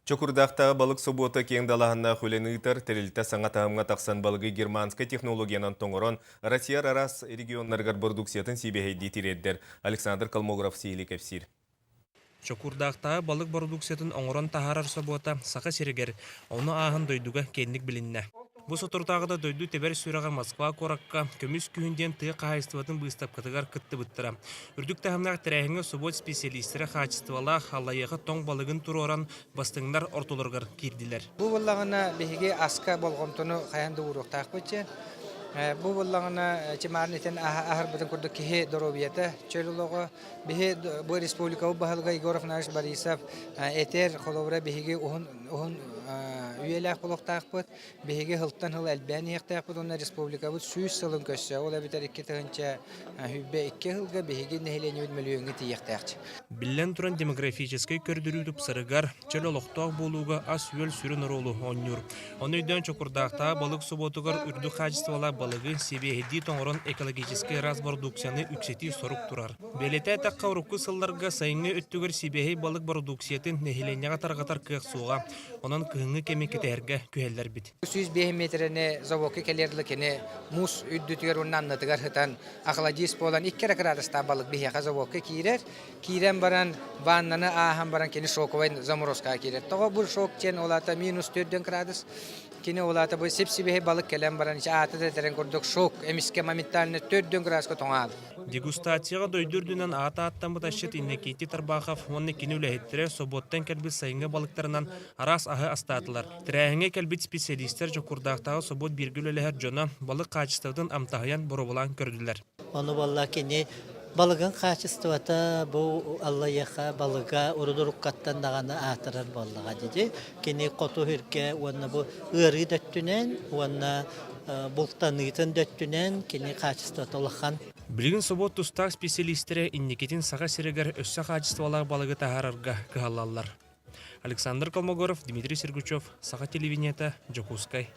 Чокурдаахтааҕы балык собуота киэҥ далааһыннаах үлэни ыытар тэрилтэ саҥа таһымҥа тахсан балыгы германскай технологиянан тоҥорон, Россия араас регионнарыгар бородууксуйатын сибиэһэйдии тириэрдэр. Александр Колмогоров сиһилии кэпсиир. Чокурдаахтааҕы балык бородууксуйатын оҥорон таһаарар собуота Саха сиригэр, ону ааһан дойдуга киэҥник билиннэ. Бу соторутааҕыта дойду тэбэр сүрэҕэ Москва куоракка «Көмүс күһүн» диэн тыа хаһаайыстыбатын быыстапкатыгар кыттыбыттара. Үрдүк таһымнаах тэрээһиҥҥэ собуот специалистэрэ хаачыстыбалаах аллайыаха тоҥ балыгын туруоран бастыҥнар ортолоругар киирдилэр. Бу буоллаҕына биһиги аска болҕомтону хайаан да ууруохтаахпыт дьэ. Бу буоллаҕына чымаарын итин аһарбытын курдук киһи доруобуйата чөл олоҕо. Биһи бу республикабыт баһылыга Егор Афанасьевич Борисов этэр холобура биһиги уһун уһун үйэлээх олохтоохпут. Биһиги сылтан сыл элбээн иһиэхтээхпит уонна республикабыт 100 сылын көрсө, ол эбэтэр 2022 сылга биһиги нэһилиэнньэбит мөлүйүөҥҥэ тиийиэхтээх. Биллэн туран, демографическай көрдөрүү тупсарыгар, чөл олохтоох буолууга ас-үөл сүрүн оруолу оонньуур. Ону өйдөөн Чокурдаахтааҕы балык собуотугар үрдүк хаачыстыбалаах балыгы сибиэһэйдии тоҥорон экологическай ыраас бородууксуйаны үксэтии сорук турар. Бэлиэтээтэххэ, урукку сылларга сайыҥҥы өттүгэр сибиэһэй балык бородууксуйатын нэһилиэнньэҕэ тарҕатар кыах суоҕа. Онон кыһыҥҥы кэми кэтэһэргэ күһэллэрбит. 105 миэтэрэни заводка кэлиэр дылы кини муус үрдүтүгэр уонна аннытыгар сытан охладист буолан 2 эрэ кыраадыстаах балык биһиэхэ заводка киирэр. Киирэн баран ваннаны ааһан баран кини шоковай заморозкаҕа киирэр. Тоҕо бу шок диэн ол аата минус 4 градус. Кини ол аата бу сип-сибиһэй балык кэлэн баран аата да этэрин курдук шок эмискэ моментально 4 градуска тоҥоон. Дегустацияҕа дойду үрдүнэн аата ааттаммыт асчыт Иннокентий Тарбахов уонна кини үлэһиттэрэ собуоттан кэлбит сайыҥҥы балыктарынан араас аһы астаатылар. Тэрээһиҥҥэ кэлбит специалистэр Чокурдаахтааҕы собуот бииргэ үлэлэһэр дьоно балык хаачыстыбатын амтаһыйан боруобалаан көрдүлэр. Ону буолла кини балыгын хаачыстыбата бу Аллайыаха балыга урут-уруккаттан даҕаны аатырар буоллаҕа дии. Кини хоту сиргэ уонна бу ыарыы да өттүнэн уонна бултаныытын да өттүнэн кини хаачыстыбата улахан. Билигин собуот тустаах специалистэрэ инникитин Саха сиригэр өссө хаачыстыбалаах балыгы таһаарарга кыһаллаллар. Александр Колмогоров, Дмитрий Сергучев, Саха телевидениета, Дьокуускай.